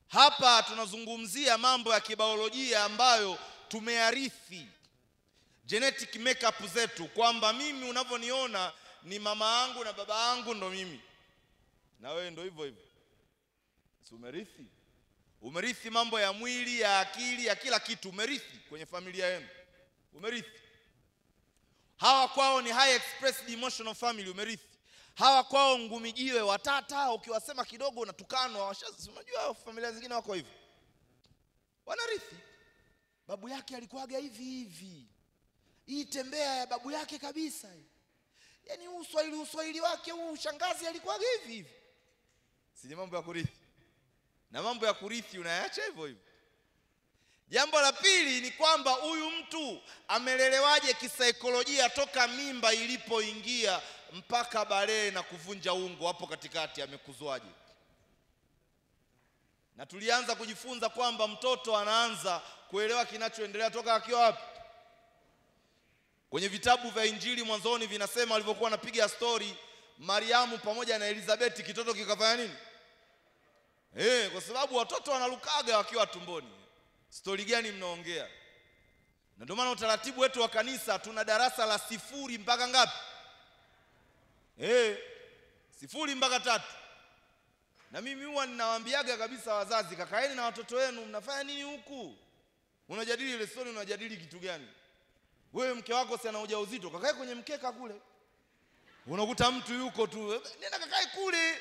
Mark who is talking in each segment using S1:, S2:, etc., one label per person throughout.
S1: Hapa tunazungumzia mambo ya kibiolojia ambayo tumearithi, genetic makeup zetu, kwamba mimi unavyoniona ni mama yangu na baba yangu ndo mimi. Na wewe ndo hivyo hivyo. Si umerithi? Umerithi mambo ya mwili, ya akili, ya kila kitu umerithi kwenye familia yenu. Umerithi. Hawa kwao ni high expressed emotional family, umerithi. Hawa kwao ngumijiwe watata, ukiwasema kidogo unatukanwa. Unajua familia zingine wako hivyo. Wanarithi. Babu yake alikuwaga hivi hivi. Hii tembea ya babu yake kabisa. Yaani uswahili wake huu shangazi alikuwaga hivi hivi. Si ni mambo ya kurithi? Na mambo ya kurithi unayaacha hivyo hivyo. Jambo la pili ni kwamba huyu mtu amelelewaje kisaikolojia toka mimba ilipoingia mpaka balee na kuvunja ungo hapo katikati amekuzwaje. Na tulianza kujifunza kwamba mtoto anaanza kuelewa kinachoendelea toka akiwa wapi? Kwenye vitabu vya Injili mwanzoni vinasema walivyokuwa wanapiga story Mariamu pamoja na Elizabeth, kitoto kikafanya nini? Kwa sababu watoto wanalukaga wakiwa tumboni. Story gani mnaongea? Na ndio maana utaratibu wetu wa kanisa tuna darasa la 0 mpaka ngapi? 0 mpaka 3. Na mimi huwa ninawaambiaga kabisa wazazi, kakaeni na watoto wenu, mnafanya nini huku? Unajadili lesoni, unajadili kitu gani? Wewe mke wako si ana ujauzito, kakae kwenye mkeka kule. Unakuta mtu yuko tu, nenda kakae kule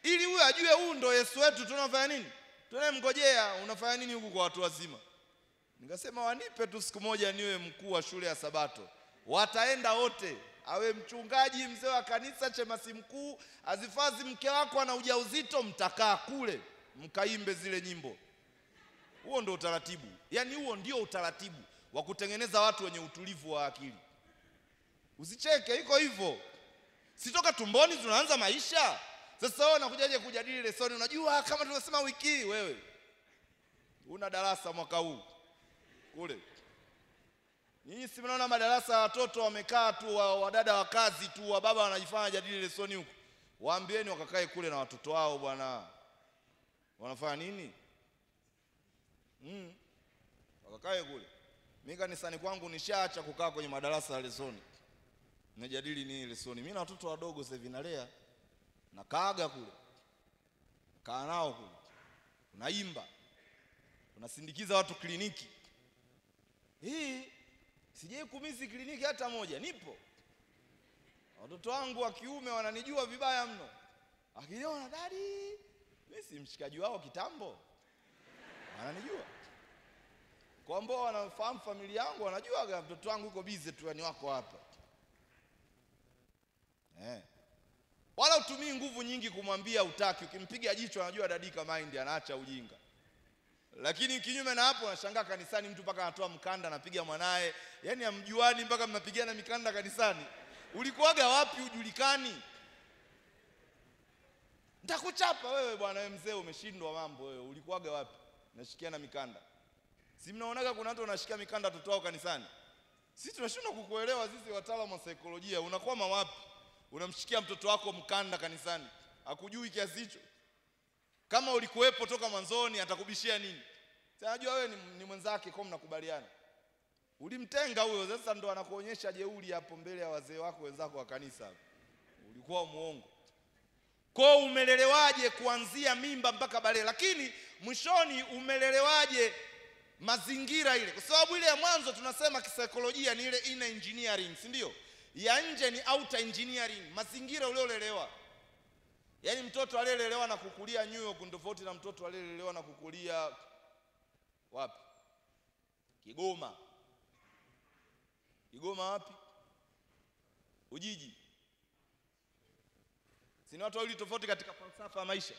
S1: ili huyu ajue huu ndo Yesu wetu tunafanya nini? Tunayemngojea, unafanya nini huku kwa watu wazima? Nikasema wanipe tu siku moja niwe mkuu wa shule ya Sabato. Wataenda wote. Awe mchungaji, mzee wa kanisa, chemasi mkuu, azifazi mke wako ana ujauzito, mtakaa kule mkaimbe zile nyimbo. Huo ndio utaratibu. Yaani huo ndio utaratibu wa kutengeneza watu wenye utulivu wa akili. Usicheke, iko hivyo. Sitoka tumboni tunaanza maisha. Sasa wewe unakujaje kujadili lesoni? Unajua kama tunasema wiki wewe una darasa mwaka huu kule. Nyinyi si mnaona madarasa ya watoto wamekaa tu, wadada wa kazi tu, wa baba wanajifanya jadili lesoni huko. Waambieni wakakae kule na watoto wao bwana. Wanafanya nini? Wakakae kule. Mimi kanisani kwangu nishaacha kukaa kwenye madarasa ya lesoni. Najadili nini lesoni? Mimi na watoto wadogo sasa hivi nalea. Nakaaga kule. Kaa nao kule. Unaimba. Unasindikiza watu kliniki. Hii sijai kumisi kliniki hata moja, nipo. Watoto wangu wa kiume wananijua vibaya mno. Akiniona dadi, mimi si mshikaji wao kitambo. Wananijua. Kwa ambao wanafahamu familia yangu wanajua mtoto wangu yuko busy tu, yani wako hapa. Wala utumii nguvu nyingi kumwambia utaki. Ukimpiga jicho anajua dadika mind, anaacha ujinga. Lakini kinyume na hapo unashangaa kanisani mtu mpaka anatoa mkanda anapiga mwanae. Yaani hamjuani mpaka mnapigana mikanda kanisani. Ulikuwaga wapi ujulikani? Nitakuchapa wewe bwana, wewe mzee umeshindwa mambo wewe. Ulikuwaga wapi? Nashikiana mikanda. Si mnaonaga kuna watu wanashikia mikanda watoto wao kanisani? Sisi tunashindwa kukuelewa sisi wataalamu wa saikolojia. Unakwama wapi? Unamshikia mtoto wako mkanda kanisani. Hakujui kiasi hicho. Kama ulikuwepo toka mwanzoni atakubishia nini? Unajua wewe ni mwenzake kwa mnakubaliana. Ulimtenga huyo, sasa ndo anakuonyesha jeuri hapo mbele ya wazee wako wenzako wa kanisa. Ulikuwa muongo. Kwa umelelewaje kuanzia mimba mpaka bale, lakini mwishoni umelelewaje mazingira ile? Kwa sababu ile ya mwanzo tunasema kisaikolojia ni ile inner engineering, si ndio? Ya nje ni outer engineering, mazingira uliolelewa. Yaani mtoto aliyelelewa na kukulia New York ni tofauti na mtoto aliyelelewa na kukulia wapi? Kigoma. Kigoma wapi? Ujiji. Si ni watu wawili tofauti katika falsafa ya maisha.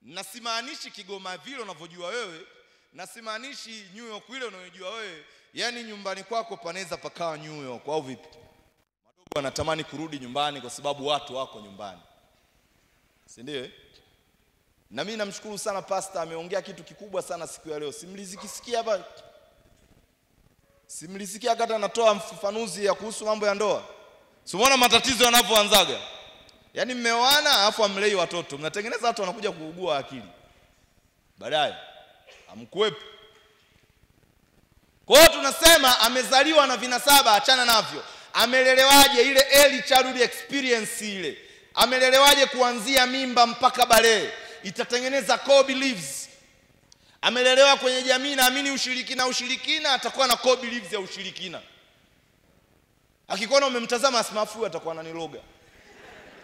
S1: Na simaanishi Kigoma vile unavyojua wewe, na simaanishi New York ile unayojua wewe. Yaani nyumbani kwako panaweza pakawa New York au vipi? Madogo wanatamani kurudi nyumbani kwa sababu watu wako nyumbani. Si ndio? Na mimi namshukuru sana pastor, ameongea kitu kikubwa sana siku ya leo. Simlizikisikia hapa? Simlisikia hata anatoa mfafanuzi ya kuhusu mambo ya ndoa? Si umeona matatizo yanapoanzaga? Yaani mmeoana alafu amlei watoto, mnatengeneza watu wanakuja kuugua akili. Baadaye amkuwepo. Kwa hiyo tunasema amezaliwa na vinasaba, achana navyo. Amelelewaje ile early childhood experience ile? Amelelewaje kuanzia mimba mpaka balehe? Itatengeneza core beliefs. Amelelewa kwenye jamii naamini ushirikina, ushirikina, atakuwa na core beliefs ya ushirikina. Akikuona umemtazama asmafu atakuwa ananiloga.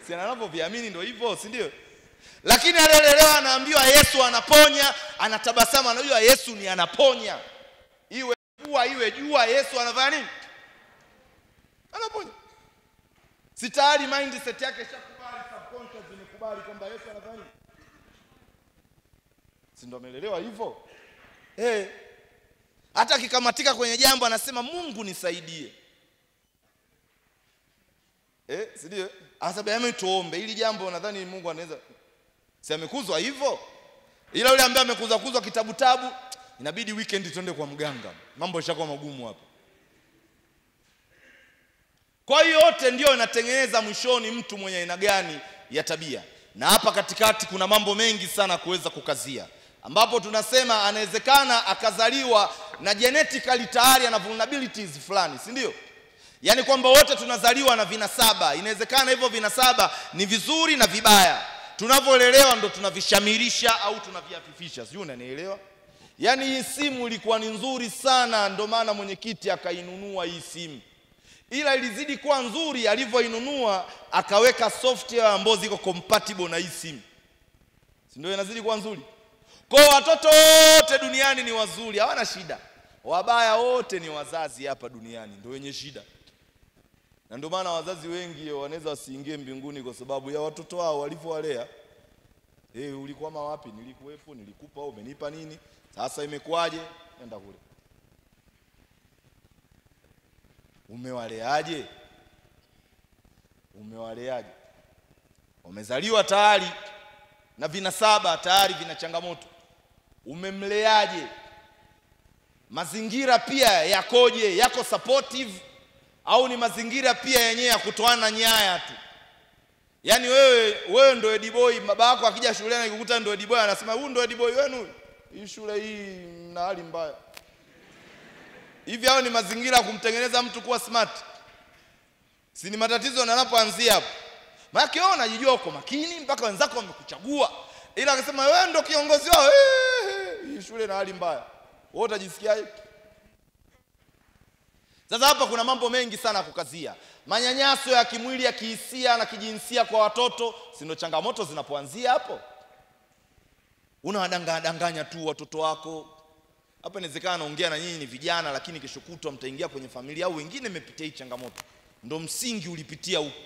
S1: Si anavyoviamini ndio hivyo, si ndio? Lakini alelelewa anaambiwa Yesu anaponya, anatabasamu, anajua Yesu ni anaponya. Iwe mvua iwe jua, Yesu anafanya nini? Anaponya. Si tayari mindset yake ishakubali, subconscious imekubali kwamba Yesu anafanya nini? Si ndio amelelewa hivyo? Hata akikamatika kwenye jambo anasema Mungu nisaidie. Si ndio? Anasema tuombe ili jambo, nadhani Mungu anaweza. Si amekuzwa hivyo? Ila yule ambaye amekuzwa kuzwa kitabu tabu, inabidi weekend tuende kwa mganga. Mambo yashakuwa magumu hapa. Kwa hiyo yote ndio inatengeneza mwishoni mtu mwenye aina gani ya tabia. Na hapa katikati kuna mambo mengi sana kuweza kukazia, ambapo tunasema anawezekana akazaliwa na genetically tayari ana vulnerabilities fulani, si ndio? Yaani kwamba wote tunazaliwa na vinasaba. Inawezekana hivyo vinasaba ni vizuri na vibaya. Tunavolelewa ndo tunavishamirisha au tunaviafifisha. Sijui unanielewa? Yaani hii simu ilikuwa ni nzuri sana, ndo maana mwenyekiti akainunua hii simu. Ila ilizidi kuwa nzuri alivyoinunua akaweka software ambazo ziko compatible na hii simu. Si ndio inazidi kuwa nzuri? Kwa watoto wote duniani ni wazuri, hawana shida. Wabaya wote ni wazazi hapa duniani ndio wenye shida. Na ndio maana wazazi wengi wanaweza wasiingie mbinguni kwa sababu ya watoto wao walivyowalea. Ulikwama wapi? Nilikuwepo, nilikupa, umenipa nini? Sasa imekuaje? Nenda kule. Umewaleaje? Umewaleaje? Wamezaliwa tayari na vinasaba tayari vina changamoto. Umemleaje? Mazingira pia yakoje? Yako supportive au ni mazingira pia yenyewe ya kutoana nyaya tu? Yaani wewe ndio head boy, baba yako akija shuleni akikukuta ndio head boy anasema huyu ndio head boy wenu. Hii shule hii mna hali mbaya. Hivi hao ni mazingira kumtengeneza mtu kuwa smart? Si ni matatizo yanapoanzia hapo. Maana wewe unajijua uko makini mpaka wenzako wamekuchagua. Ila akasema wewe ndio kiongozi wao, hii shule na hali mbaya. Wewe utajisikiaje? Sasa hapa kuna mambo mengi sana kukazia. Manyanyaso ya kimwili, ya kihisia na kijinsia kwa watoto, si ndio changamoto zinapoanzia hapo? Unawadanganya tu watoto wako. Hapa inawezekana naongea na nyinyi ni vijana, lakini kesho kutwa mtaingia kwenye familia au wengine mmepitia hii changamoto. Ndio msingi ulipitia huko.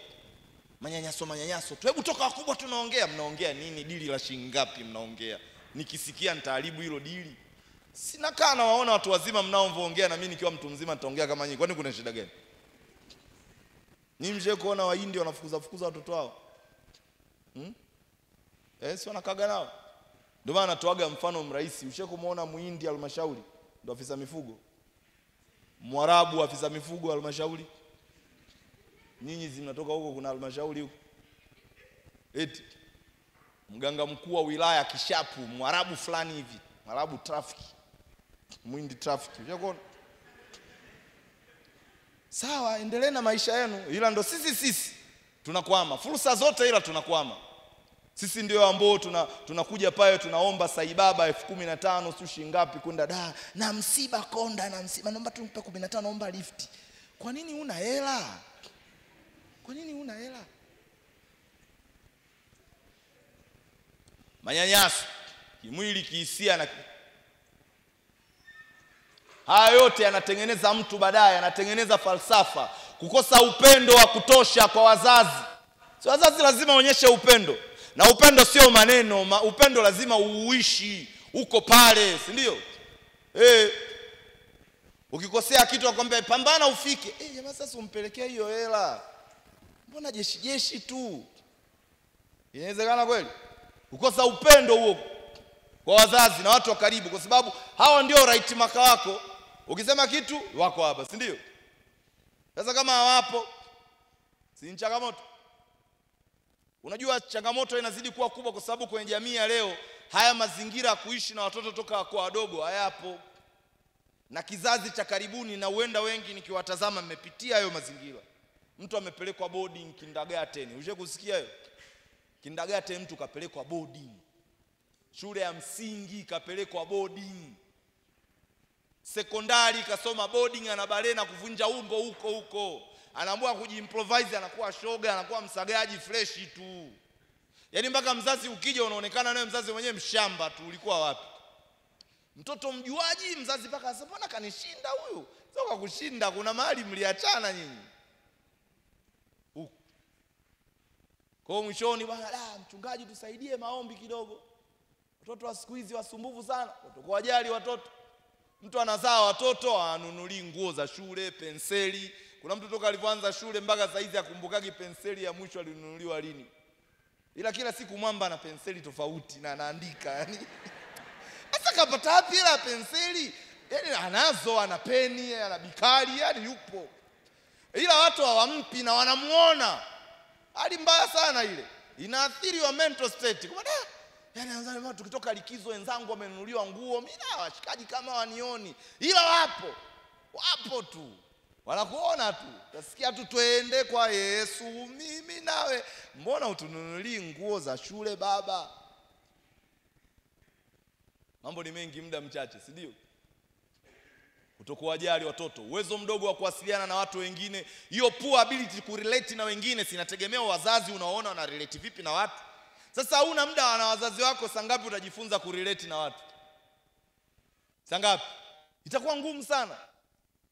S1: Manyanyaso, manyanyaso. Tu hebu toka wakubwa tunaongea, mnaongea nini? Dili la shilingi ngapi mnaongea? Nikisikia nitaharibu hilo dili. Sina kaa na waona watu wazima mnaoongea, na mimi nikiwa mtu mzima nitaongea kama nyinyi. Kwani kuna shida gani? Nyinyi mshe kuona Wahindi wanafukuza fukuza watoto wao? Si wanakaga nao. Ndio maana natoaga mfano mrahisi. Ushe kumuona Muhindi halmashauri ndio afisa mifugo? Mwarabu afisa mifugo halmashauri? Nyinyi zinatoka huko kuna halmashauri huko. Eti mganga mkuu wa wilaya Kishapu, Mwarabu fulani hivi, Mwarabu traffic. Muhindi traffic. Ushakuona? Sawa, endelee na maisha yenu, ila ndo sisi tunakwama. Fursa zote ila tunakwama. Sisi ndio ambao tunakuja pale tunaomba saibaba 15,000 sio shilingi ngapi kwenda da na msiba konda na msiba naomba tumpe 15, naomba lift. Kwa nini una hela? Kwa nini una hela? Manyanyaso kimwili, kihisia na haya yote yanatengeneza mtu baadaye, yanatengeneza falsafa. Kukosa upendo wa kutosha kwa wazazi. So wazazi lazima waonyeshe upendo. Na upendo sio maneno, upendo lazima uuishi, uko pale, si ndio? Ukikosea kitu akwambia pambana ufike. Jamaa sasa umpelekea hiyo hela. Mbona jeshi jeshi tu? Inawezekana kweli? Ukosa upendo huo kwa wazazi na watu wa karibu, kwa sababu hawa ndio right maka wako. Ukisema kitu wako hapa, si ndio? Sasa kama hawapo, si ni changamoto. Unajua changamoto inazidi kuwa kubwa kwa sababu kwenye jamii ya leo haya mazingira ya kuishi na watoto toka kwa wadogo hayapo. Na kizazi cha karibuni, na huenda wengi nikiwatazama mmepitia hayo mazingira. Mtu amepelekwa boarding kindergarten. Ushawahi kusikia hiyo? Kindergarten mtu kapelekwa boarding. Shule ya msingi kapelekwa boarding. Sekondari kasoma boarding, anabale na kuvunja ungo huko huko. Anaamua kujiimprovise, anakuwa shoga, anakuwa msagaji fresh tu. Yaani mpaka mzazi ukija unaonekana naye mzazi mwenyewe mshamba tu, ulikuwa wapi? Mtoto mjuaji, mzazi mpaka anasema mbona kanishinda huyu? Sio kwa kushinda, kuna mahali mliachana nyinyi. Huko. Kwa hiyo mwishoni bwana, mchungaji tusaidie maombi kidogo. Watoto wa siku hizi wasumbufu sana, wajali watoto. Mtu anazaa watoto, anunuli nguo za shule, penseli. Kuna mtu toka alipoanza shule mpaka saa hizi akumbukagi penseli ya mwisho alinunuliwa lini. Ila kila siku mwamba ana penseli tofauti na anaandika yani. Sasa kapata wapi ila penseli? Yaani anazo, ana peni, ana bikali, yani yupo. Ila watu hawampi na wanamuona. Hali mbaya sana ile. Inaathiri wa mental state. Kwa da, yani anzani tukitoka likizo wenzangu wamenunuliwa nguo, mimi na washikaji kama wanioni. Ila wapo. Wapo tu. Wanakuona tu. Utasikia tu twende kwa Yesu mimi nawe. Mbona utununulii nguo za shule baba? Mambo ni mengi, muda mchache, si ndio? Kutokuwajali watoto, uwezo mdogo wa kuwasiliana na watu wengine, hiyo poor ability ku relate na wengine, sinategemea wazazi unaoona wana relate vipi na watu. Sasa huna muda na wazazi wako, saa ngapi utajifunza ku relate na watu? Saa ngapi? Itakuwa ngumu sana.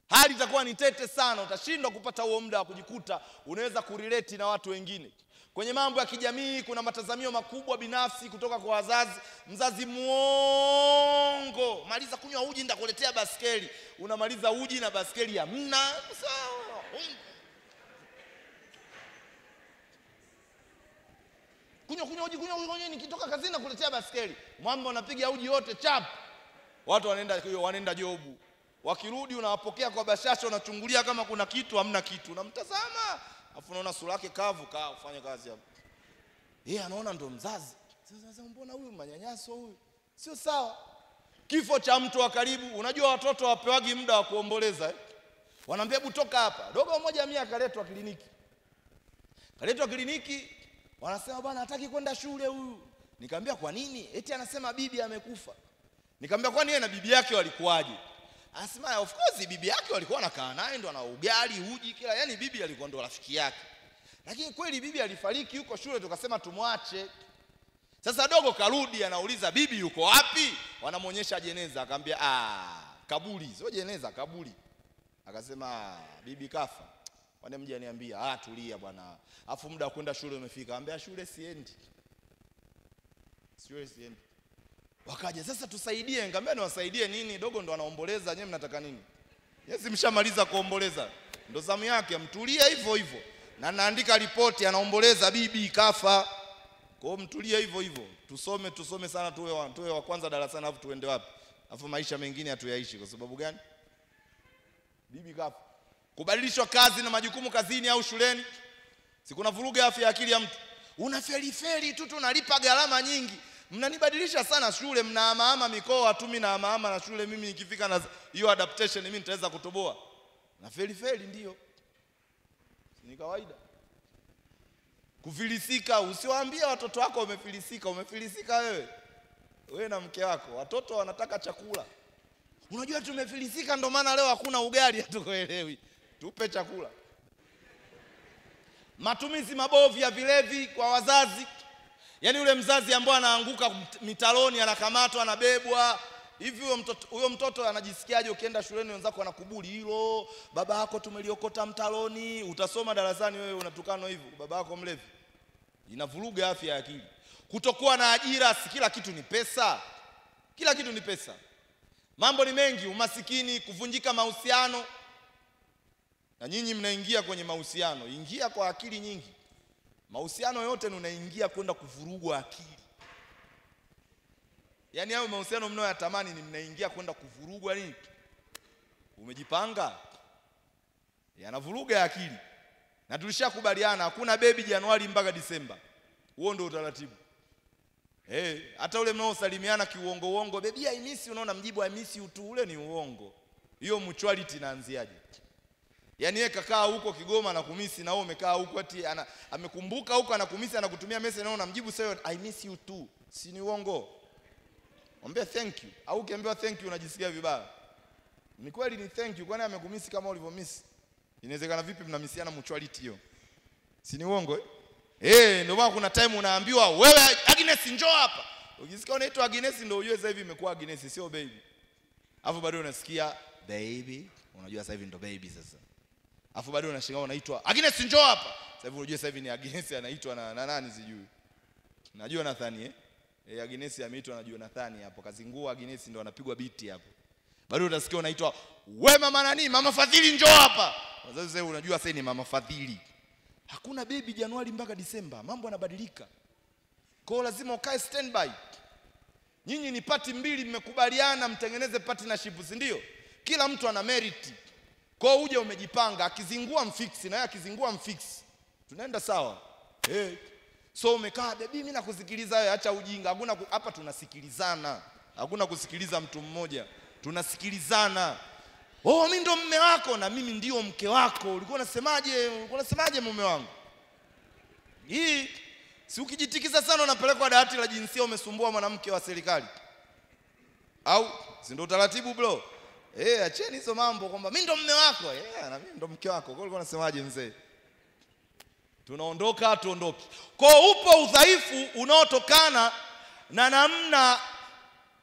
S1: Hali itakuwa ni tete sana, utashindwa kupata huo muda wa kujikuta unaweza kurelate na watu wengine. Kwenye mambo ya kijamii kuna matazamio makubwa binafsi kutoka kwa wazazi. Mzazi muongo, maliza kunywa uji nitakuletea baskeli. Unamaliza uji na baskeli hamna. Sawa. Kunywa uji, kunywa nikitoka kazini nakuletea baskeli. Mwamba unapiga uji wote chap. Watu wanaenda jobu. Wakirudi unawapokea kwa bashasha, unachungulia kama kuna kitu, hamna kitu. Unamtazama, afu unaona sura yake kavu, kaa ufanye kazi hapo. Yeye anaona ndo mzazi. Sasa mbona huyu manyanyaso huyu? Sio sawa. Kifo cha mtu wa karibu, unajua watoto wapewagi muda wa kuomboleza eh? Wanaambia hebu toka hapa. Dogo mmoja mimi akaletwa kliniki. Kaletwa kliniki, wanasema bwana hataki kwenda shule huyu. Nikamwambia kwa nini? Eti anasema bibi amekufa. Nikamwambia kwani yeye na bibi yake walikuwaje? Anasema of course bibi yake walikuwa wanakaa naye, ndo ana ugali, uji kila, yani bibi alikuwa ndo rafiki yake. Lakini kweli bibi alifariki huko shule, tukasema tumwache. Sasa dogo karudi anauliza bibi yuko wapi? Wanamuonyesha jeneza, akamwambia kaburi, sio jeneza, kaburi. Akasema bibi kafa. Wale mje aniambia, tulia bwana. Afu muda wa kwenda shule umefika. Anambia shule siendi. Shule siendi. Wakaja sasa tusaidie. Nikamwambia niwasaidie nini? Dogo ndo anaomboleza, nyewe mnataka nini? Yeye mshamaliza kuomboleza. Ndo zamu yake, mtulie hivyo hivyo. Na naandika ripoti anaomboleza bibi kafa. Kwa hiyo mtulie hivyo hivyo. Tusome sana, tuwe wa kwanza darasani afu tuende wapi? Afu maisha mengine hatuyaishi kwa sababu gani? Bibi kafa. Kubadilishwa kazi na majukumu kazini au shuleni. Si kuna vuruga afya ya akili ya mtu. Una feri tu tunalipa gharama nyingi. Mnanibadilisha sana shule, mnahamahama mikoa tu, mimi nahamahama na shule, mimi nikifika na hiyo adaptation mimi nitaweza kutoboa. Na feri ndio. Ni kawaida. Kufilisika, usiwaambie watoto wako umefilisika, umefilisika wewe. Wewe na mke wako, watoto wanataka chakula. Unajua tumefilisika ndo maana leo hakuna ugali, hatukuelewi. Tupe chakula. Matumizi mabovu ya vilevi kwa wazazi. Yaani yule mzazi ambaye anaanguka mitaloni, anakamatwa, anabebwa. Hivi huyo mtoto anajisikiaje ukienda shuleni wenzako wanakubuli hilo, baba yako tumeliokota mtaloni, utasoma darasani wewe unatukanwa hivyo, baba yako mlevi. Inavuruga afya ya akili. Kutokuwa na ajira, si kila kitu ni pesa. Kila kitu ni pesa. Mambo ni mengi, umasikini, kuvunjika mahusiano. Na nyinyi mnaingia kwenye mahusiano, ingia kwa akili nyingi. Mahusiano yote unaingia kwenda kuvurugwa akili. Yaani hayo mahusiano mnayoyatamani ni mnaingia kwenda kuvurugwa nini? Umejipanga? Yanavuruga akili. Na tulishakubaliana hakuna baby Januari mpaka Disemba. Huo ndio utaratibu. Hata ule mnaosalimiana kiuongo uongo, baby I miss you, unaona mjibu I miss you tu, ule ni uongo. Hiyo mutuality inaanziaje? Yaani yeye kakaa huko Kigoma na kumisi na wewe umekaa huko ati amekumbuka huko anakumisi anakutumia message na unamjibu sasa I miss you too. Si ni uongo? Mwambie thank you. Au ukiambiwa thank you unajisikia vibaya. Ni kweli ni thank you, kwani amekumisi kama ulivyomisi? Inawezekana vipi mnamisiana mutuality hiyo? Si ni uongo eh? Ndio maana kuna time unaambiwa wewe Agnes njoo hapa. Ukisikia unaitwa Agnes ndio ujue sasa hivi imekuwa Agnes sio baby. Alafu bado unasikia baby, unajua sasa hivi ndo baby sasa. Alafu bado unashangaa unaitwa Agnes njoo hapa. Sasa hivi unajua sasa hivi ni Agnes anaitwa na nani sijui. Najua Nathani eh? Agnes ameitwa na Jonathan hapo. Kazingua Agnes ndo anapigwa biti hapo. Bado utasikia unaitwa we mama nani? Mama Fadhili njoo hapa. Wazazi sasa unajua sasa ni mama Fadhili. Hakuna baby Januari mpaka Disemba, mambo yanabadilika. Kwa hiyo lazima ukae standby. Nyinyi ni pati mbili mmekubaliana mtengeneze partnership, si ndio? Kila mtu ana merit. Kwa hiyo uje umejipanga, akizingua mfix na yeye akizingua mfix. Tunaenda sawa. So umekaa baby mimi nakusikiliza wewe, acha ujinga. Hakuna hapa tunasikilizana. Hakuna kusikiliza mtu mmoja. Tunasikilizana. Oh, mimi ndo mume wako na mimi ndio mke wako. Ulikuwa unasemaje? Ulikuwa unasemaje mume wangu? Hii si ukijitikisa sana unapelekwa dawati la jinsia, umesumbua mwanamke wa serikali. Au si ndio utaratibu bro? Acheni hizo mambo kwamba mimi ndo mume wako, na mimi ndo mke wako. Kwa ulikuwa unasemaje mzee? Tunaondoka tuondoke. Kwa upo udhaifu unaotokana na namna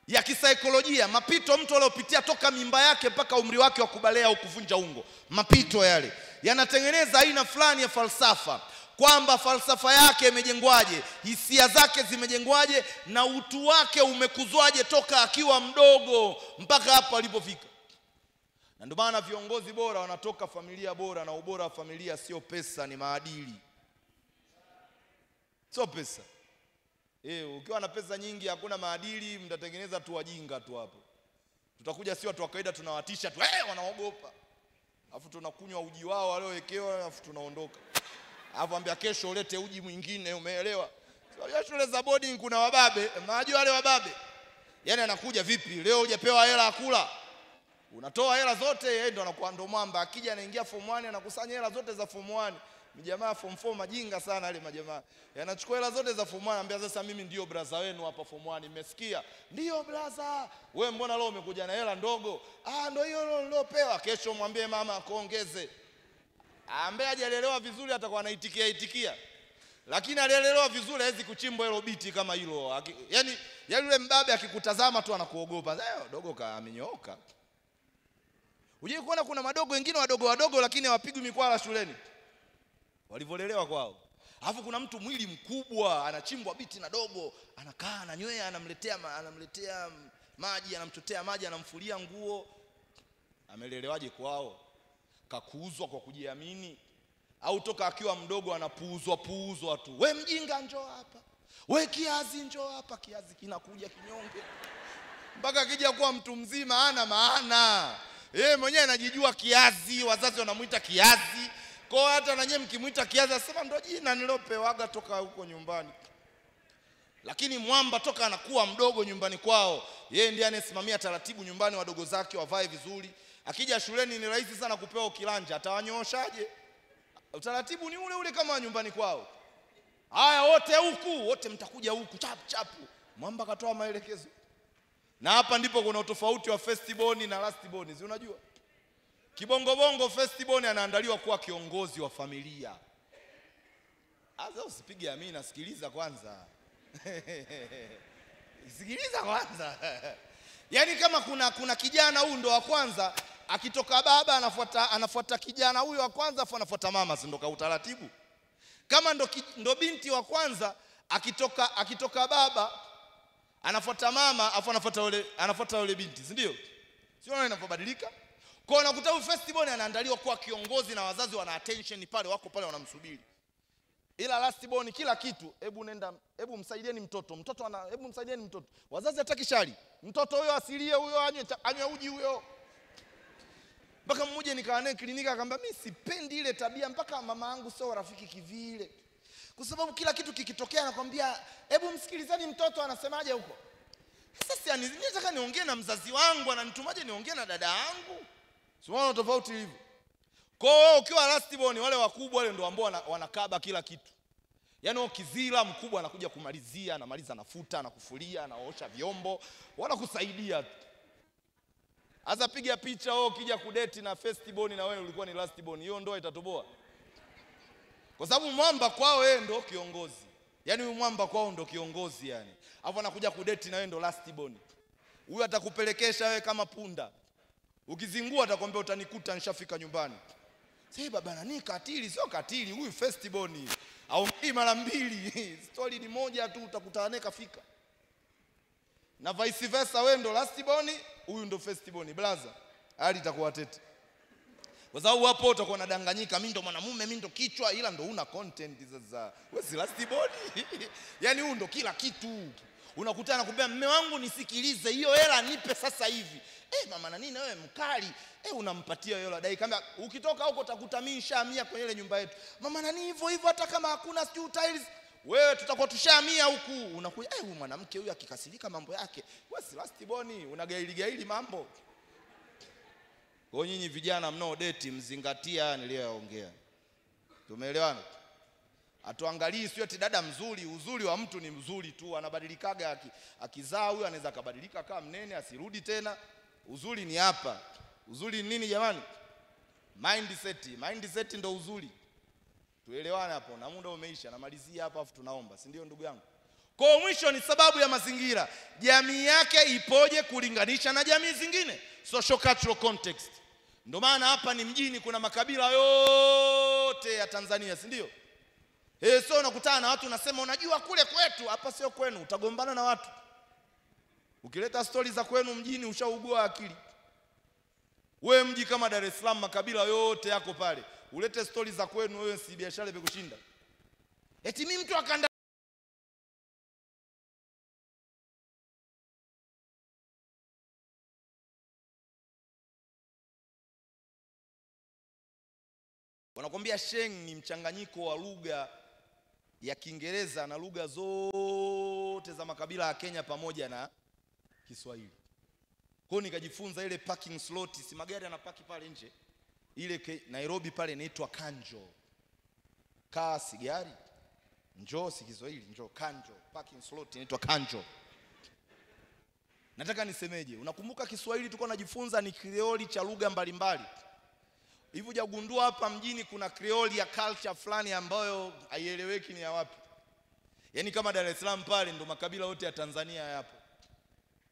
S1: ya kisaikolojia, mapito mtu aliyopitia toka mimba yake mpaka umri wake wa kubalea au kuvunja ungo. Mapito yale yanatengeneza aina fulani ya falsafa, kwamba falsafa yake imejengwaje, hisia zake zimejengwaje, na utu wake umekuzwaje toka akiwa mdogo mpaka hapo alipofika. Na ndio maana viongozi bora wanatoka familia bora, na ubora wa familia sio pesa, ni maadili. Sio pesa. Ukiwa na pesa nyingi hakuna maadili, mtatengeneza tu wajinga tu hapo. Tutakuja sio watu wa kawaida tunawatisha tu, wanaogopa. Alafu tunakunywa uji wao waliowekewa, alafu tunaondoka. Alafu ambia kesho ulete uji mwingine, umeelewa? Sio shule za boarding kuna wababe, mnajua wale wababe. Yaani anakuja vipi? Leo hujapewa hela kula. Unatoa hela zote, yeye ndo anakuwa ndo mwamba. Akija anaingia form 1 anakusanya hela zote za form 1. Mjamaa form 4 majinga sana wale majamaa. Yanachukua hela zote za form 1, anambia sasa mimi ndio brother wenu hapa form 1, nimesikia. Ndio brother. Wewe mbona leo umekuja na hela ndogo? Ah, ndio hiyo nilopewa. Kesho mwambie mama akuongeze. Ambaye hajalelewa vizuri atakuwa anaitikia itikia. Lakini alielelewa vizuri hawezi kuchimbwa hilo biti kama hilo. Yaani yule mbabe akikutazama tu anakuogopa. Dogo kaamenyooka. Unajua kuona kuna madogo wengine wadogo wadogo lakini hawapigwi mikwala shuleni. Walivolelewa kwao. Alafu kuna mtu mwili mkubwa anachimbwa biti na dogo, anakaa ananywea, anamletea maji, anamchotea maji, anamfulia nguo. Amelelewaje kwao? Kakuuzwa kwa kujiamini? Au toka akiwa mdogo anapuuzwa puuzwa tu. We mjinga njoo hapa. We kiazi njoo hapa, kiazi kinakuja kinyonge. Mpaka akija kuwa mtu mzima hana maana. Yeye mwenyewe anajijua kiazi, wazazi wanamuita kiazi. Kwa hata na nyie mkimuita kiazi asema ndo jina nilopewaga toka huko nyumbani. Lakini mwamba toka anakuwa mdogo nyumbani kwao, yeye ndiye anayesimamia taratibu nyumbani, wadogo zake wavae vizuri. Akija shuleni ni rahisi sana kupewa kilanja, atawanyooshaje? Utaratibu ni ule ule kama nyumbani kwao. Haya wote huku, wote mtakuja huku chap chapu. Mwamba katoa maelekezo. Na hapa ndipo kuna utofauti wa first born na last born, si unajua? Kibongo bongo first born anaandaliwa kuwa kiongozi wa familia. Aza usipige amina, sikiliza kwanza. Sikiliza kwanza. Yaani kama kuna kijana huyu ndo wa kwanza, akitoka baba anafuata kijana huyo wa kwanza, afu anafuata mama, si ndo ka utaratibu? Kama ndo binti wa kwanza, akitoka baba anafuata mama, afu anafuata yule binti, si ndio? Sio unaona inapobadilika? Kwa unakuta huyu first born anaandaliwa kuwa kiongozi na wazazi wana attention pale, wako pale wanamsubiri. Ila last born kila kitu, hebu nenda, hebu msaidieni mtoto. Mtoto ana, hebu msaidieni mtoto. Wazazi hataki shari. Mtoto huyo asilie, huyo anywe uji huyo. Mpaka mmoja nikawa naye kliniki akamwambia mimi sipendi ile tabia, mpaka mama yangu sio rafiki kivile. Kwa sababu kila kitu kikitokea anakwambia, hebu msikilizeni mtoto anasemaje huko. Sasa mimi nataka niongee na mzazi wangu, ananitumaje niongee na dada yangu? Si unaona tofauti hivyo? Kwa hiyo ukiwa last born, wale wakubwa wale ndio ambao wanakaba kila kitu. Yaani ukizila mkubwa anakuja kumalizia, anamaliza, anafuta, anakufulia, anaosha vyombo, wanakusaidia tu. Sasa piga picha wewe ukija kudeti na first born na wewe ulikuwa ni last born, hiyo ndoa itatoboa. Kwa sababu mwamba kwao wewe ndo kiongozi. Yaani huyu mwamba kwao ndo kiongozi yani. Alafu anakuja kudeti na wewe ndo last born. Huyu atakupelekesha wewe kama punda. Ukizingua atakwambia utanikuta nishafika nyumbani. Sasa baba nani katili? Sio katili, huyu first born. Au mara mbili. Story ni moja tu, utakutana naye kafika. Na vice versa, wewe ndo last born, huyu ndo first born. Brother, hali itakuwa tete. Kwa sababu hapo utakuwa unadanganyika, mimi ndo mwanamume, mimi ndo kichwa, ila ndo una content sasa. Wewe si last born. Yaani huyu ndo kila kitu. Unakutana kumwambia mume wangu nisikilize, hiyo hela nipe sasa hivi. Mama na nini wewe mkali. Unampatia hiyo hela dai kama ukitoka huko utakuta mimi nishahamia kwenye ile nyumba yetu. Mama na nini hivyo hivyo hata kama hakuna sijui tiles, wewe tutakuwa tushahamia huku. Unakuja huyu mwanamke huyu akikasirika mambo yake. Wewe si last born, unagaili gaili mambo. Kwa nyinyi vijana mnao date mzingatia niliyoyaongea. Tumeelewana? Atuangalii sio eti dada mzuri, uzuri wa mtu ni mzuri tu, anabadilikaga akizaa huyu anaweza akabadilika kama mnene asirudi tena. Uzuri ni hapa. Uzuri ni nini jamani? Mindset. Mindset ndo uzuri. Tuelewane hapo, na muda umeisha, namalizia hapa afu tunaomba, si ndio ndugu yangu? Kwa mwisho ni sababu ya mazingira. Jamii yake ipoje kulinganisha na jamii zingine? Social cultural context. Ndio maana hapa ni mjini kuna makabila yote ya Tanzania, si ndio? So unakutana na watu unasema unajua kule kwetu, hapa sio kwenu, utagombana na watu. Ukileta stori za kwenu mjini ushaugua akili. Wewe mji kama Dar es Salaam makabila yote yako pale. Ulete stori za kwenu wewe si biashara imekushinda. Eti mimi mtu akanda wanakuambia Sheng ni mchanganyiko wa lugha ya Kiingereza na lugha zote za makabila ya Kenya pamoja na Kiswahili. Kwa nikajifunza ile parking slot, si magari yanapaki pale nje. Ile Nairobi pale inaitwa kanjo. Kaa si gari, njoo si Kiswahili, njoo kanjo. Parking slot inaitwa kanjo. Nataka nisemeje? Unakumbuka Kiswahili tulikuwa tunajifunza ni Krioli cha lugha mbalimbali. Hivi hujagundua hapa mjini kuna Krioli ya culture fulani ambayo haieleweki ni ya wapi? Yaani kama Dar es Salaam pale ndo makabila yote ya Tanzania yapo.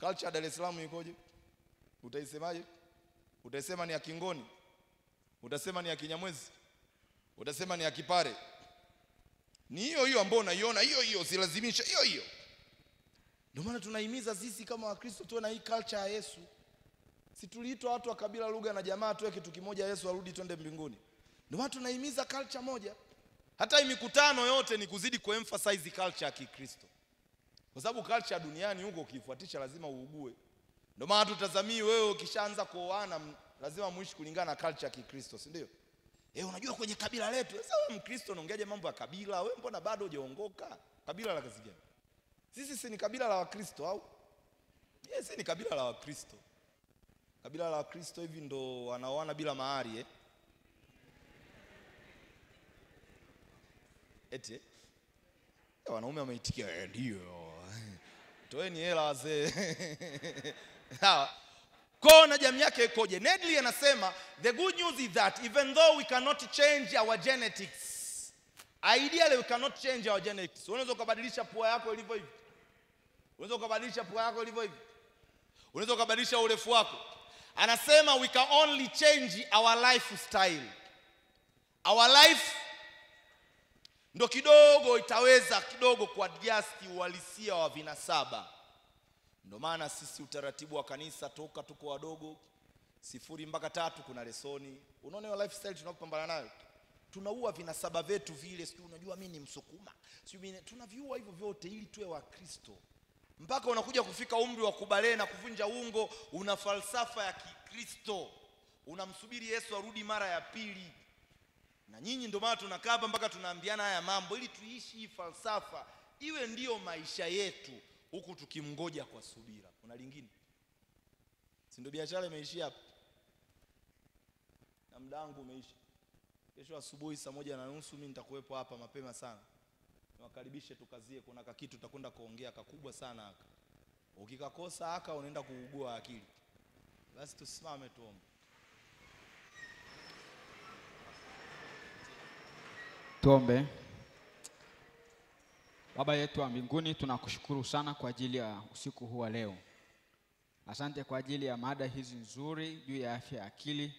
S1: Culture ya Dar es Salaam ikoje? Utaisemaje? Utasema ni ya Kingoni? Utasema ni ya Kinyamwezi? Utasema ni ya Kipare? Ni hiyo hiyo ambayo unaiona, hiyo hiyo, silazimisha hiyo hiyo. Ndio maana tunahimiza sisi kama Wakristo tuwe na hii culture ya Yesu. Si tuliitwa watu wa kabila, lugha na jamaa tuwe kitu kimoja, Yesu arudi twende mbinguni. Ndio maana tunahimiza culture moja. Hata hii mikutano yote ni kuzidi kuemphasize culture ya Kikristo. Kwa sababu culture duniani huko ukifuatisha lazima uugue. Ndio maana tutazamii wewe ukishaanza kuoana lazima muishi kulingana na culture ya Kikristo, si ndio? Unajua kwenye kabila letu. Sasa wewe Mkristo unaongeaje mambo ya kabila? Wewe mbona bado hujaongoka? Kabila la kazi gani? Sisi si ni kabila la Wakristo au? Sisi ni kabila la Wakristo. Kabila la Wakristo hivi ndo wanaoana bila mahari eh? Eti wanaume wameitikia ndio. Toeni hela wazee. Sawa. Kwa na jamii yake ikoje? Nedley anasema the good news is that even though we cannot change our genetics, ideally we cannot change our genetics. Unaweza kubadilisha pua yako ilivyo hivi. Unaweza kubadilisha pua yako ilivyo hivi. Unaweza kubadilisha urefu wako. Anasema we can only change our lifestyle. Our life ndo kidogo itaweza kidogo kuadjust uhalisia wa vinasaba. Ndio maana sisi utaratibu wa kanisa toka tuko wadogo 0 mpaka 3 kuna lesoni. Unaona hiyo lifestyle tunapambana nayo. Tunaua vinasaba vetu vile, sio unajua mimi ni Msukuma. Sio mimi, tunaviua hivyo vyote ili tuwe wa Kristo. Mpaka unakuja kufika umri wa kubale na kuvunja ungo, una falsafa ya Kikristo. Unamsubiri Yesu arudi mara ya pili. Na nyinyi ndio maana tunakaa hapa mpaka tunaambiana haya mambo, ili tuishi hii falsafa iwe ndiyo maisha yetu, huku tukimngoja kwa subira. Kuna lingine? Si ndio biashara imeishia hapa? Na muda wangu umeisha. Kesho asubuhi 1:30 mimi nitakuwepo hapa mapema sana. Niwakaribishe tukazie, kuna kakitu tutakwenda kuongea kakubwa sana haka. Ukikakosa haka unaenda kuugua akili. Basi tusimame tuombe.
S2: Tuombe. Baba yetu wa mbinguni, tunakushukuru sana kwa ajili ya usiku huu wa leo. Asante kwa ajili ya mada hizi nzuri juu ya afya ya akili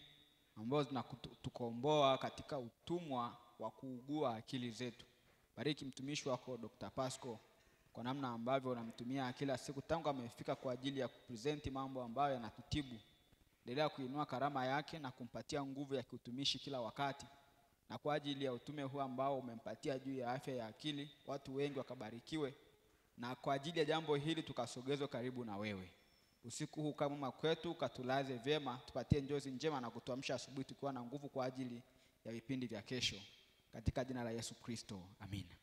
S2: ambazo zinatukomboa katika utumwa wa kuugua akili zetu. Bariki mtumishi wako Dr. Pasco kwa namna ambavyo unamtumia kila siku tangu amefika kwa ajili ya kupresent mambo ambayo yanatutibu. Endelea kuinua karama yake na kumpatia nguvu ya kiutumishi kila wakati. Na kwa ajili ya utume huu ambao umempatia juu ya afya ya akili, watu wengi wakabarikiwe. Na kwa ajili ya jambo hili tukasogezwe karibu na wewe. Usiku huu kama kwetu ukatulaze vyema, tupatie njozi njema na kutuamsha asubuhi tukiwa na nguvu kwa ajili ya vipindi vya kesho. Katika jina la Yesu Kristo, amina.